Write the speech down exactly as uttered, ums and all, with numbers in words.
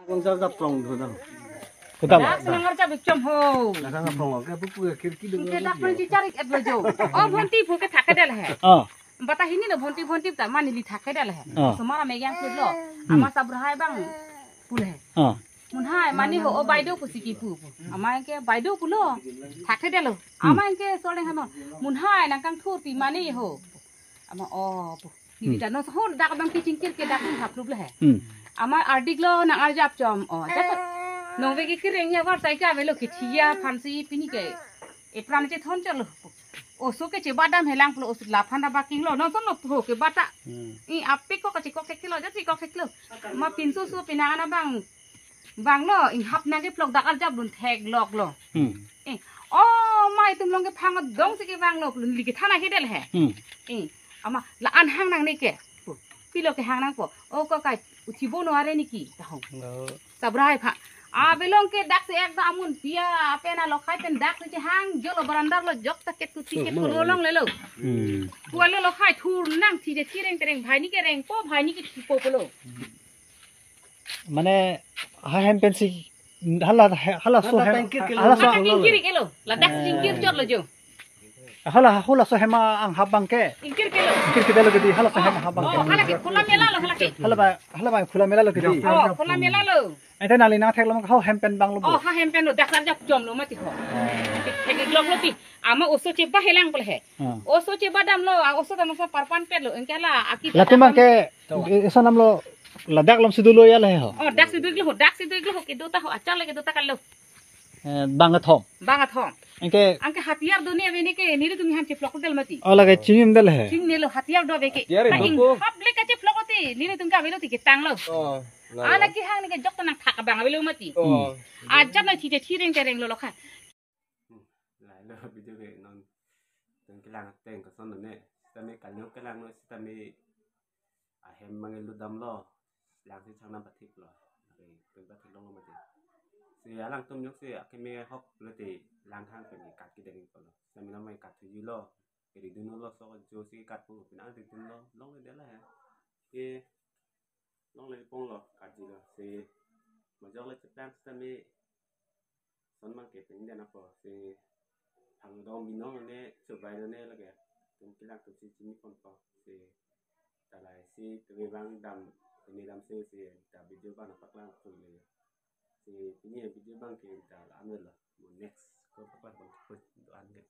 Kong jar jar prong dun dam. Kudam. Dak nang arja bikchom ho. Dak nang prong ke pu pu khirki dun. Ke dak pun chichar ik et lo jo. Oh, bhonti pu ke thak del he. Oh. Bata hini lo bhonti bhonti ta mani li thak del he. Oh. Sumara me yang put lo. Hmm. Ama sabrahai bang pule he. Oh. Munhai mani ho, oh, baido pusi kipu pu. Ama ke baido pulo. Thak del lo. Hmm. Ama ke soleng hano. Munhai nang kangthur ti mani ho. Ama oh pu. Nini Hmm. ta no ho dak abang ke chingkir ke dak hap lup le he. Hmm. Ama ardik lo nang arjap chom. Oh, jat nong ve ke kireng ya var sai ka avelo ke thiya phansi pini ke. Epran chethon cholo. Oso ke chebadam helang pulo oso laphan da baking lo. Nonson lo ho ke bata. Hmm. I apik ko kachikok thek lo, jat chikok thek lo. Ma pinso so pinang ana bang. Bang lo, inghap nang ke plok dak arjap dun theklok lo. Hmm. Eh, oh, ma itum long ke phang dong si ke bang lo, lun li ke thana ke del he. Hmm. Eh, ama la-an hang nangne ke. Pilo ke hang nangpo. Oh, ko kai, uthi bono are niki, ta hong. Lo. Sabrai pha. Avelo ke dak si ek da amun pia, apena lo khai pen dak si hang, jolo barandar lo jok ta ke tu tiket ko lolong le lo. Hmm. Kualo lo khai thur nang thi je thireng tereng bhai ni ke reng po, bhai ni ke thi po pulo. Mane ha hem pensi hala, hala so hem, hala so. Hala ingkir ke lo, ladak si ingkir chot lo jo. Hala, hala so hem anghap bang ke. Ingkir ke lo. Ingkir ke lo kedi, hala so hem anghap bang ke. Oh, hala ke khula mela lo hala ke. Hala ba, hala ba khula mela lo kedi. Oh, khula mela lo. Ente nali nang thek lo ha hem pen bang lo bo. Oh, ha hem pen lo dak arjap chom lo mati ho. Thek ik lok lo ti. Ama oso cheba helang pule he. Hmm. Oso chebadam lo, a oso dam oso parpan pet lo. Engke la aki. Latum bang ke Eson nam lo ladak lom si do lo ya le ho. Oh, dak si do ik lo ho, dak si do ik lo ho, kedo ta ho, achal le kedo ta kalo. Eh, bang athom. Bang athom. Engke angke hatiyar do ne ave ne ke, nelitum han chephlok del mati. Oh, lake chingim del he. Ching ne lo hatiyar do ave ke. Hatiyar ta do ing ko. Hap le ka chephlok ti, nelitum ka avelo ti ketang lo. Oh, la. Ala ki hang ne ke jok ta nang thak abang avelo mati. Oh. Ajat na thi je thireng tereng lo lo kha. Hmm. Lahai lo video ke non. Teng kelang teng koson ne. Sitame kalyo kelang lo sitame ahem mangelu dam lo. Lang si chang nam pathik lo. Oke, pen pathik long lo mati. Si alangtum nyok si akeme hok lo te lang hang pen kat kedeng ko lo. Sitame nam kat thuji lo. Keri dun lo so jo si kat pu pen ang dun lo. Long le dela ya. Ke long le pong lo kat ji lo. Si majok le cheplang sitame son mang ke peng den apo si phang dong binong ne chubai ne lake. Tum kelang tum si chini pon po si ta lahai si tumi bang dam tumi dam si si ta video bang paklang pun le. Si pini video bang ke ta la amel lo. Mo next ko paklang bang pun do an ke.